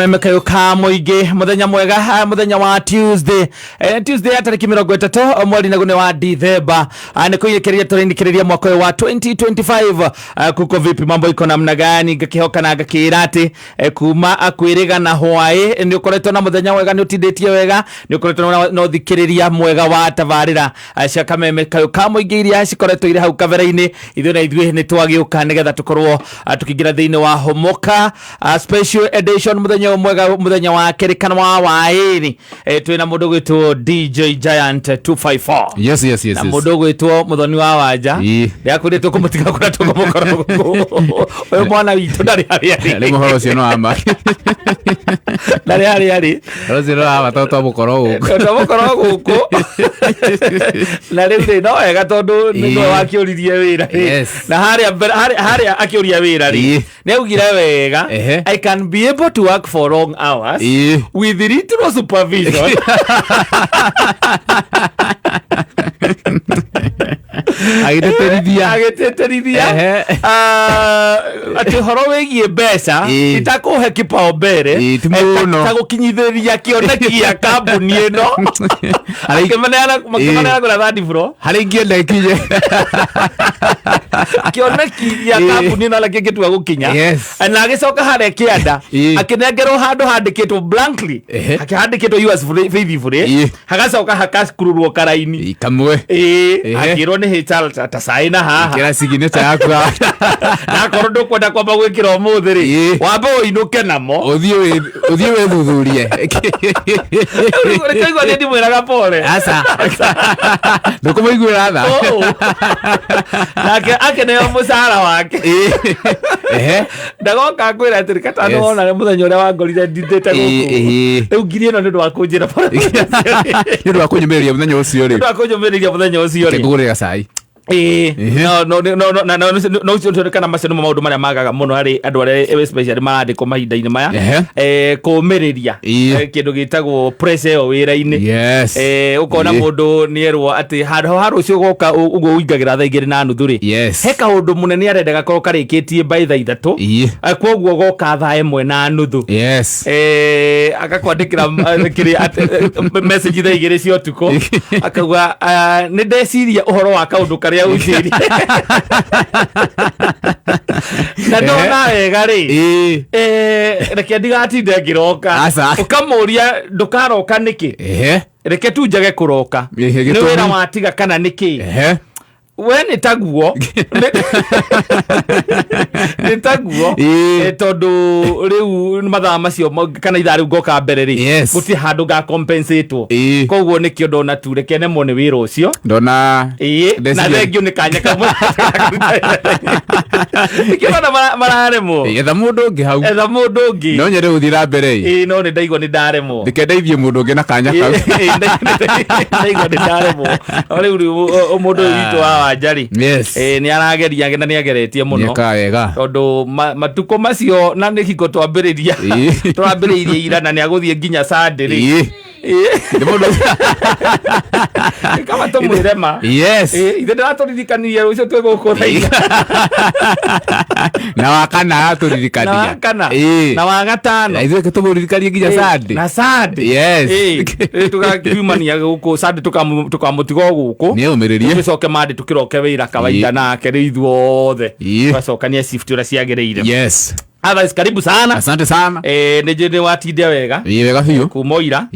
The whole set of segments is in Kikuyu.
Meme ka mũingĩ, mũthenya mwega, mũthenya wa Tuesday, Tuesday ya tarĩki 30 mweri naguo nĩ wa Dithemba. Nĩ kũiyĩkĩrĩria tũrainĩkĩrĩria mwaka ũyũ wa 2025. Kuko vipi, mambo iko namna gani? Ngakĩhoka na ngakĩra atĩ kuma kwĩrĩga na hwaĩ nĩ ũkoretwo na mũthenya mwega, nĩ ũtindĩtie wega, nĩ ũkoretwo na ũthikĩrĩria mwega wa tabarĩra cia Kameme Kayũ ka Mũingĩ iria cikoretwo irĩ hau kabere-inĩ. Ithuĩ na ithuĩ nĩ twagĩũka nĩgetha tũkorwo tũkĩingĩra thĩinĩ wa Homoka special edition, mũthenya ũyũ mwega, mũthenya wa kerĩ kana wa waĩrĩ. Twĩna mũndũ gwĩtwo DJ Giant 254 Yes. na mũndũ ũgwĩtwo Mũthoni wa Wanja. Ndĩrakwĩrire tũkũmũtiga kũrĩa tũkũmũkora gũkũ. Ũyũ mwana witũ ndarĩ harĩa Rä arĩ. må horo å cio no wama. Ndarĩ harĩa arĩ. Å cio no wama tondå twamå gå kå. Twamũkorwo gũkũ na rĩu rĩ, no wega tondũ nĩwe wakĩũririe wĩra rĩ. Na harĩa harĩa akĩũria wĩra rĩ, nĩ augire wega, "I can be able to work for long hours with little supervision." Agä teterithia. Agĩtĩtĩrithia atĩ ũhoro wĩgiĩ mbeca itakũhe kipaumbele Ti mũno. ta gũkinyithĩria kĩoneki gĩa kambuni ĩno. Makĩmaneana kũrĩa third floor. Harä ingĩenda ikinye. Kĩoneki gĩa kambuni ĩno, arĩa kĩngĩtua gũkinya. Na agĩcoka harĩa kĩanda akĩnengerwo handũ handĩkĩtwo blankly, handĩkĩtwo "Yours faithfully", hagacoka hakakururwo karaini. Kamwe. Akĩrwo nĩ HR ta caina haha. Kä ra signature yaku haha. Na akorwo ndũkwenda kwamba gwĩkĩra ũmũthĩ rĩ, wambe ũinũke namo. Å thiä wä thuthurie. Rĩkaigua nĩ ndimwĩraga pole. Aca, ndå kå må iguä ra tha. Oh. Nake akĩneo mũcara wake. Ndagoka kwĩra atĩrĩ katano, wona mũthenya ũrĩa wangorire ndindĩte gũkũ, rĩu ngiri ĩno nĩ ũndũ wa kũnjĩra pole. Nä å ndå wa kå nyå mä rä ria må thenya å cio rä. Nĩ ũndũ wa kũnyũmĩrĩria mũthenya ũcio rĩ. Ngå gå rä ra gacai. No no no no na no no ũcio nĩ kana macio nĩmo maũndũ marĩa magaga mũno harĩ andũ arĩa especially marandĩkwo mahinda-inĩ maya. Kũũmĩrĩria kĩndũ gĩtagwo pressure ĩyo wĩra-inĩ. Ũkona mũndũ nĩ erwo atĩ handũ ha rũciũ goka ũguo ũingagĩra thaa 2:30 rĩ, he kaũndũ mũnene arenda gakorwo karĩkĩtie by thaa 3. Koguo goka thaa 1:30. Agakwandĩkĩra kĩrĩa message thaa 2 cia ũtukũ, akauga, "Ah, nĩ ndeciria ũhoro wa kaũndũ karĩa ũnjĩrire na ndona wega rĩ, reke ndigatinde ngĩroka." Aca. Ũkamũria, "Ndũkaroka nĩkĩ?" "Reke tu njage kũroka." Nĩ Gĩtũmi? wĩra watiga kana nĩkĩ? We nĩ taguo, nĩ taguo. Tondũ rĩu mathaa macio kana ithaa rĩu ngoka mbere rĩ, gũtirĩ handũ nga compensate. Koguo nĩkĩo ndona tu reke nemwo nĩ wĩra ũcio. Ndona. Ĩĩ, na Ndeciria- thengio nĩ kanya kamwe, nĩkĩo ndona mararemwo. Etha mũndũ ũngĩ hau. Etha mũndũ ũngĩ. No nyende gũthiĩ na mbere ĩ. Ĩĩ, no nĩ ndaigua nĩ ndaremwo. Ndĩkendeithie mũndũ ũngĩ na kanya kau. Ĩĩ, ndaigua nĩ ndaremwo. No rĩu mũndũ ũyũ witũ wa Wanja rĩ, nĩ arageria na nĩ ageretie mũno. Nĩekaga wega. Tondũ matukũ macio na nĩ hingo twambĩrĩria, tũrambĩrĩirie ira na nĩ agũthiĩ nginya Sunday rĩ. Nĩ mũndũ Kama tũmwĩre ma. Ithe ndĩratũririkanirie rũciũ twĩ gũkũ thaa 4. Na wakana aratũririkania. Na wakana. Na wa gatano. Na ithuĩ tũmũririkanie nginya Sunday. Na Sunday. Rĩu tũgakiumania gũkũ Sunday, tũkamũtiga o gũkũ. Nĩ ũmĩrĩrie. Tũcoke Monday tũkĩroke wĩra kawaida nake rĩu ithuothe. Tũgacokania shift ũrĩa ciagĩrĩire. Otherwise, karibu sana. Asante sana. Nĩ njũĩ nĩ watinda wega. Ĩĩ, wega biũ. Kuma ira.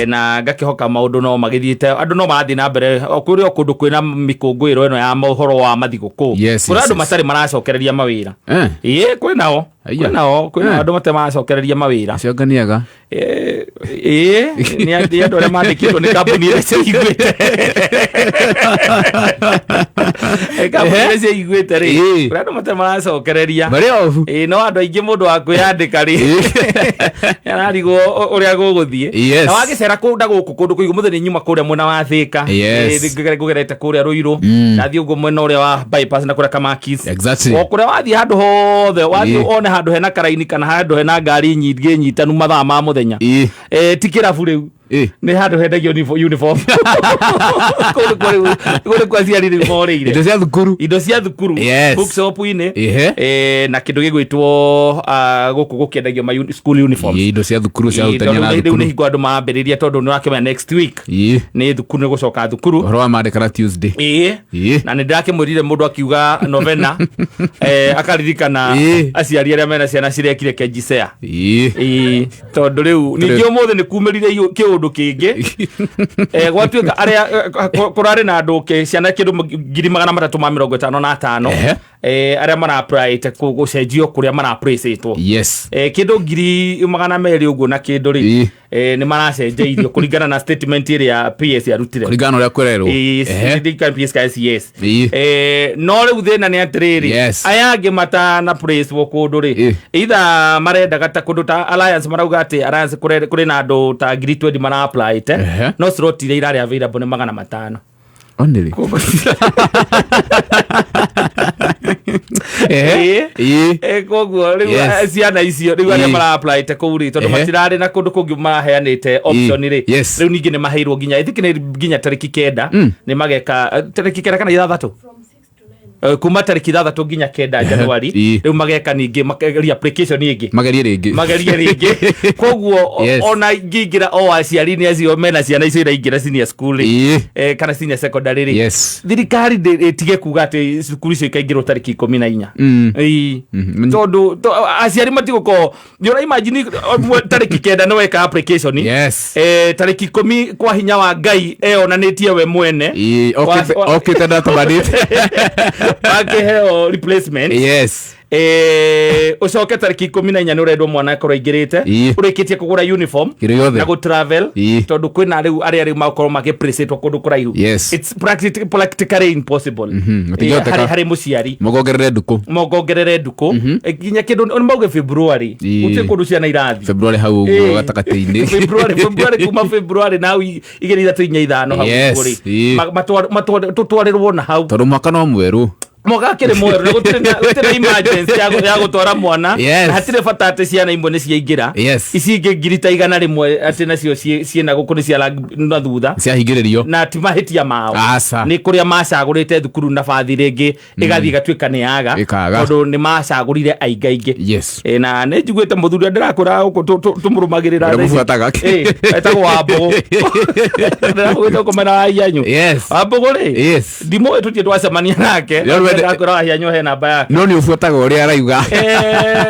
Na ngakĩhoka maũndũ no magĩthiĩte, andũ no marathiĩ na mbere o kũrĩ o kũndũ kwĩna mĩkũngũĩro ĩno ya mohoro wa mathigũkũ. Kũrĩ andũ matarĩ maracokereria mawĩra. Ĩĩ, kwĩ nao. Aya. Kwĩ nao andũ matarĩ maracokereria mawĩra. Acio nganiaga. Ĩĩ, nĩ andũ arĩa mandĩkĩtwo nĩ kambuni iria ciĩiguĩte. Kambuni iria ciĩiguĩte rĩ, kũrĩ andũ matarĩ maracokereria. Marĩ obu. Ĩĩ, no andũ aingĩ mũndũ wa kwĩyandĩka rĩ, ararigwo ũrĩa gũgũthiĩ. Na wagĩcera kũnda gũkũ kũndũ kũigũ mũthenya nyuma kũrĩa mwena wa Thĩka. Ngũgerete kũrĩa Rũirũ. Ndathiĩ ũguo mwena ũrĩa wa bypass na kũrĩa Kamakis. O kũrĩa wathiĩ handũ hothe wathiĩ one handũ hena karaini kana handũ hena ngari nyingĩ nyitanu mathaa ma mũthenya. Ti kĩrabu rĩu. Nĩ handũ hendagio uniform. Kũu nĩkuo aciari rĩu morĩire. Indo cia thukuru. Indo cia thukuru. Bookshop-inĩ. Na kĩndũ gĩgwĩtwo gũkũ gũkĩendagio ma school uniforms. Indo cia thukuru cia Ĩĩ, arutani tondũ na rĩu nĩ thukuru. hingo andũ marambĩrĩria, tondũ nĩ ũrakĩmenya next week nĩ thukuru, nĩ gũcoka thukuru. Ũhoro wa mandĩkana Tuesday. Na nĩ ndĩrakĩmwĩrire mũndũ akiuga novena akaririkana aciari arĩa mena ciana cirekire KJSEA. Ĩĩ, tondũ rĩu ningĩ ũmũthĩ nĩ kumĩrire kĩũndũ kĩngĩ, gwatuĩka arĩa kũrarĩ na andũ ciana kĩndũ 355,000 arĩa marapraĩte gũcenjio kũrĩa marapracĩtwo. Kĩndũ 200,000 ũguo na kĩndũ rĩ, nĩ maracenjeirio kũringana na statement ĩrĩa PS arutire. Kũringana na ũrĩa kwererwo. Ĩĩ, PS ka CS. No rĩu thĩna nĩ atĩrĩrĩ, aya angĩ matana pracewo kũndũ rĩ, either marendaga ta kũndũ ta Alliance, marauga atĩ Alliance kũrĩ na andũ ta 20,000 mara-applyĩte, no slot iria irarĩ available nĩ 500. Onĩrĩ. Koguo rĩu ciana icio rĩu arĩa mara-applyĩte kũu rĩ, tondũ matirarĩ na kũndũ kũngĩ maraheanĩte option rĩ, rĩu ningĩ nĩ maheirwo nginya, I think nĩ nginya tarĩki 9, nĩ mageka tarĩki 9 kana 6, kuma tarĩki 6 nginya 9 Januari. Rĩu mageka ningĩ reapplication ĩngĩ. Magerie rĩngĩ. Magerie rĩngĩ. Koguo ona ingĩingĩra o aciari nĩ acio mena ciana icio iraingĩra senior school rĩ, kana senior secondary rĩ, thirikari ĩtige kuga atĩ cukuru icio ikaingĩrwo tarĩki 14. Ĩĩ. Tondũ aciari matigũkorwo nĩ ũra imagine tarĩki 9 nĩ weka application, tarĩki 10 kwa hinya wa Ngai eyonanĩtie we mwene. Okĩte ndatabanĩte. Wakĩheo replacement. Ũcoke tarĩki 14 nĩ ũrendwo mwana akorwo aingĩrĩte, ũrĩkĩtie kũgũra uniform Kĩrĩa gĩothe. na gũ travel, tondũ kwĩna rĩu arĩa rĩu makorwo magĩpracĩtwo kũndũ kũraihu. It's practically impossible. Gũtingĩhoteka. Harĩ mũciari. Mũgongerere ndukũ. Mongongerere ndukũ. Nginya kĩndũ nĩ mauge February, gũtirĩ kũndũ ciana irathiĩ. February hau ũguo gatagatĩ-inĩ. February, kuma February na hau 2, 3, 4, 5 hau ũguo rĩ. Tũtwarĩrwo na hau. Tondũ mwaka no mwerũ. Mwaka akĩrĩ mwerũ na gũtirĩ na emergency ya gũtwara mwana. Na hatirĩ bata atĩ ciana imwe nĩ ciaingĩra, ici ingĩ ngiri ta 100 atĩ nacio ciĩna gũkũ nĩ cia na thutha. Ciahingĩrĩrio. Na ti mahĩtia mao. Aca. Nĩ kũrĩa macagũrĩte thukuru na bathi rĩngĩ ĩgathiĩ ĩgatuĩka nĩ yaga, Ĩkaga. tondũ nĩ macagũrire aingĩ aingĩ. Na nĩ njiguĩte mũthuri ũrĩa ndĩrakwĩra gũkũ tũmũrũmagĩrĩra Ũrĩa thaa ici. mũbuataga. Etagwo Wambũgũ. Ndĩramwĩta gũkũ mwena wa Hianyu. Wambũgũ rĩ, ndimũĩ, tũtirĩ twacemania nake. Yo rwende- Ndakwĩra Wahianyu he namba yake. No nĩ ũbuataga ũrĩa arauga.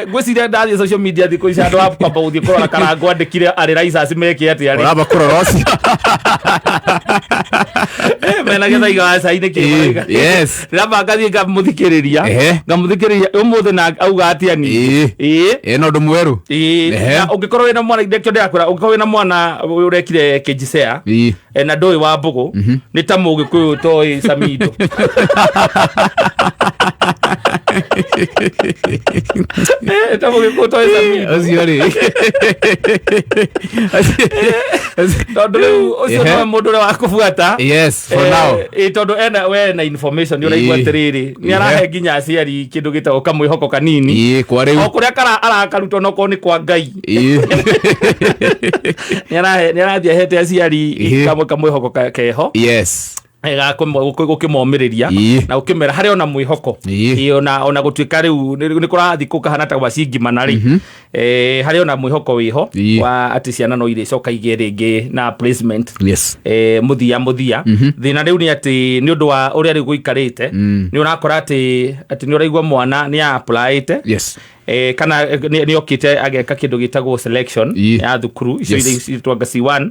Ngwĩciria ndathiĩ social media thikũ ici, andũ a kwamba gũthiĩ kũrora karango andĩkire arĩ raicas meke atĩa rĩ. Ũramba kũrora ũcio. Mena gĩthaiga wa cai nĩ kĩ. Ndĩrabanga thiĩ ngamũthikĩrĩria. Ngamũthikĩrĩria ũmũthĩ na auga atĩa ningĩ. Ĩno ũndũ mwerũ. Na ũngĩkorwo wĩna mwana, nĩkĩo ndĩrakwĩra, ũngĩkorwo wĩna mwana ũrekire KJSEA na ndũĩ wa mbũgũ, nĩ ta mũgĩkũyũ toĩ Samido. Ta mũgĩkũyũ toĩ Samido. Ũcio rĩ. Tondũ rĩu ũcio nĩwe mũndũ ũrĩa wa kũbuata. Yes, for now. Tondũ ena we na information nĩ ũraigua atĩrĩrĩ, nĩ arahe nginya aciari kĩndũ gĩtagwo kamwĩhoko kanini. Kwa rĩu. O kũrĩa kara arakarutwo nokorwo nĩ kwa Ngai. Nĩ arathiĩ ahete aciari kamwe kamwĩhoko keho gũkĩmomĩrĩria na gũkĩmera harĩ ona mwĩhoko. Ona gũtuĩka rĩu nĩ kũrathiĩ kũkahana ta gwacingimana rĩ, harĩ ona mwĩhoko wĩho wa atĩ ciana no irĩcoka igĩe rĩngĩ na placement. Mũthia mũthia thĩna rĩu nĩ atĩ nĩ ũndũ wa ũrĩa rĩu gũikarĩte, nĩ ũrakora atĩ nĩ ũraigua mwana nĩ applyĩte, kana nĩ okĩte ageka kĩndũ gĩtagwo selection ya thukuru icio iria citwanga C1,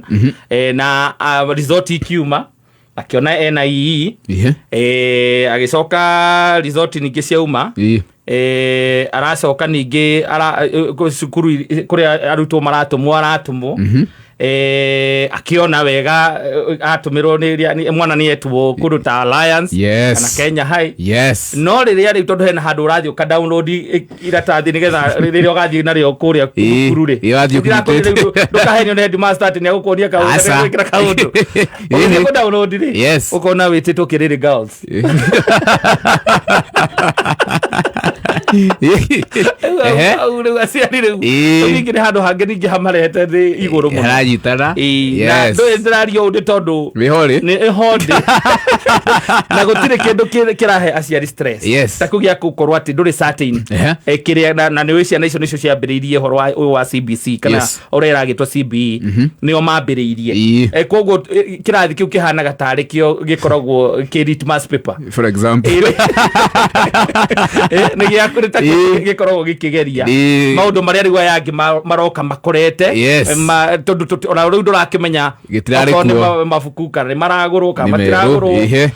na result ikiuma akĩona ena EE. Agĩcoka result ningĩ ciauma, aracoka ningĩ cukuru kũrĩa arutwo maratũmwo aratũmwo, akĩona wega, atũmĩrwo mwana nĩ etwo kũndũ ta Alliance kana Kenya High. No rĩrĩa rĩu tondũ hena handũ ũrathiĩ ũka download iratathi nĩgetha rĩrĩa ũgathiĩ narĩo kũrĩa thukuru rĩ, Ũrathiĩ Ndĩrakwĩra ũkuĩte. rĩu ndũkahenio nĩ headmaster atĩ nĩagũkuonia kaũndũ Aca. gwĩkĩra kaũndũ. Ũgĩthiĩ kũ download rĩ, ũkona wĩtĩtwo Kĩrĩrĩ Girls. Ehe. Au rĩu aciari rĩu Ĩĩ. rĩu ningĩ nĩ handũ hangĩ ningĩ hamarehete thĩ igũrũ mũno. Haranyitana. Ĩĩ, na Yes. ndũĩ ndĩraria ũũ nĩ tondũ Wĩho rĩ. nĩ ĩhondĩ na gũtirĩ kĩndũ kĩrahe aciari stress Yes. ta kũu gĩa gũkorwo atĩ ndũrĩ certain. Ehe. Kĩrĩa na nĩ ũĩ ciana icio nĩcio ciambĩrĩirie ũhoro wa ũyũ wa CBC kana Yes. ũrĩa ĩragĩtwo CBE, nĩo mambĩrĩirie. Ĩĩ. Koguo kĩrathi kĩu kĩhanaga tarĩ kĩo gĩkoragwo kĩ litmus paper. For example. Nĩ gĩa nĩ ta Ĩĩ. gĩkoragwo gĩkĩgeria Ĩĩ. maũndũ marĩa rĩu aya angĩ maroka makorete. Yes. Tondũ ona rĩu ndũrakĩmenya Gĩtirarĩ okorwo nĩ kuo. mabuku kana nĩ maragũrwo kana Nĩ merũ, matiragũrwo. ihe.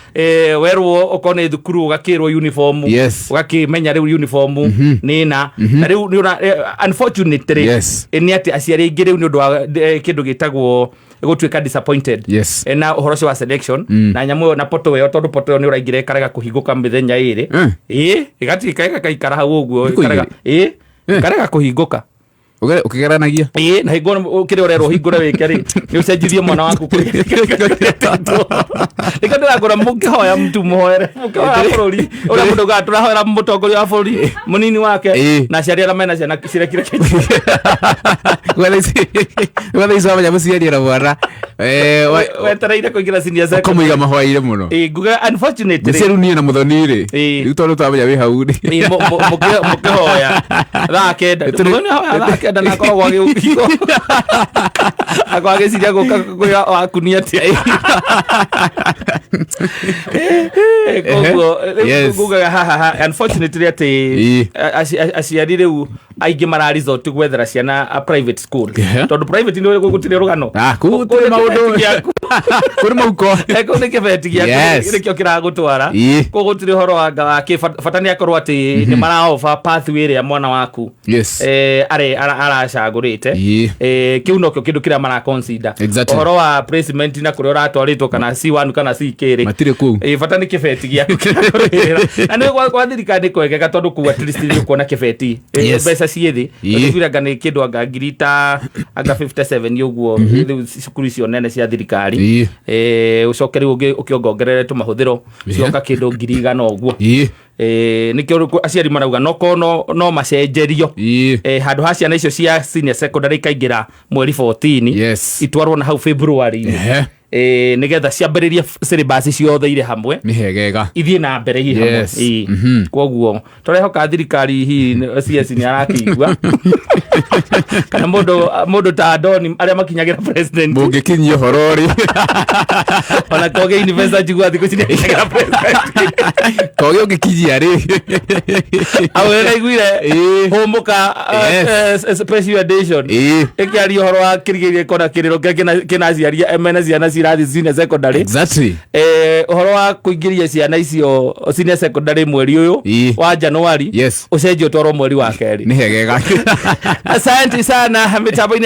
Werwo okorwo nĩ thukuru ũgakĩrwo uniform, Yes. ũgakĩmenya rĩu uniform nĩ na na rĩu nĩ unfortunately, Yes. nĩ atĩ aciari aingĩ rĩu nĩ ũndũ wa kĩndũ gĩtagwo gũtuĩka disappointed Yes. na ũhoro ũcio wa selection na nyamũ ĩyo na poto ĩyo, tondũ poto ĩyo nĩ ũraingĩra ĩkarega kũhingũka mĩthenya ĩrĩ. Ĩĩ, ĩgatuĩka ĩgakaikara hau ũguo. Thikũ ĩkarega igĩrĩ? ĩĩ, ĩkarega kũhingũka. Ũkĩgeranagia. Ĩĩ, na hingo kĩrĩa ũrerwo hingũre wĩke rĩ, nĩ ũcenjirie mwana waku kũrĩa nĩkĩo ndĩragũra. Mũngĩhoya mtu mũhoere, mũkĩhoya bũrũri ũrĩa mũndũ ugaga tũrahoera mũtongoria wa bũrũri mũnini wake na aciari arĩa mena ciana cirekire. Gwetha ici wamenya mũciari na mwana Wetereire kũingĩra senior secondary. ũkamũiga mahoya-inĩ mũno. Ĩĩ, nguga unfortunately Mũciari niĩ na mũthoni rĩ, Ĩĩ. rĩu tondũ twamenya wĩ hau rĩ. Ĩĩ, mũkĩhoya thaa 9, Tũrĩ- mũthoni ahoya thaa 9 na akoragwo agĩũkio akoragwo agĩciria gũka kwĩra wakunia atĩa. Koguo rĩu ngugaga haha unfortunately atĩ Ĩĩ. aciari rĩu aingĩ mara resort gwethera ciana a private school, tondũ private nĩ gũtirĩ rũgano. Ah, kũu Kũu gũtirĩ nĩ maũndũ. kĩbeti gĩaku. Kũrĩ mũhuko. Kũu nĩ kĩbeti gĩaku nĩkĩo kĩragũtwara. Kũu gũtirĩ ũhoro wa nga wa kĩ bata nĩ akorwo atĩ nĩ maraoba pathway ĩrĩa mwana waku aracagũrĩte. Kĩu nokĩo kĩndũ kĩrĩa mara consider. Ũhoro wa placement na kũrĩa ũratwarĩtwo kana C1 kana CK rĩ, Matirĩ kũu. Bata nĩ kĩbeti gĩaku kĩrakũrĩhĩra. Na nĩ gwa thirikari nĩ kwegega tondũ kũu at least nĩ ũkuona kĩbeti mbeca ciĩ thĩ. Tondũ anga nĩ kĩndũ anga ngiri ta anga 57 ũguo rĩu cukuru icio nene cia thirikari. Ũcoke rĩu ũkĩongongerere tũmahũthĩro cioka kĩndũ 100,000 ũguo. Nĩkĩo rĩu aciari marauga nokorwo no macenjerio handũ ha ciana icio cia senior secondary ikaingĩra mweri 14, itwarwo na hau February, nĩgetha ciambĩrĩrie syllabus ciothe irĩ hamwe, Nĩ hegega. ithiĩ na mbere ii hamwe. Ĩĩ. Koguo tũrehoka thirikari hihi CS nĩ arakĩigua kana mũndũ ta Adoni arĩa makinyagĩra president. Mũngĩkinyia ũhoro rĩ. Ona koge investor njigua thikũ ici nĩ akinyagĩra president. Koge ũngĩkinyia rĩ. Au nĩraiguire hũmũka special edition ĩkĩaria ũhoro wa kĩrigĩrĩrie kona kĩrĩro kĩrĩa kĩna aciari mena ciana cirathiĩ senior secondary. Ũhoro wa kũingĩria ciana icio senior secondary mweri ũyũ wa Januari ũcenjio ũtwarwo mweri wa kerĩ. Nĩ hegega. Asante sana mĩtambo-inĩ.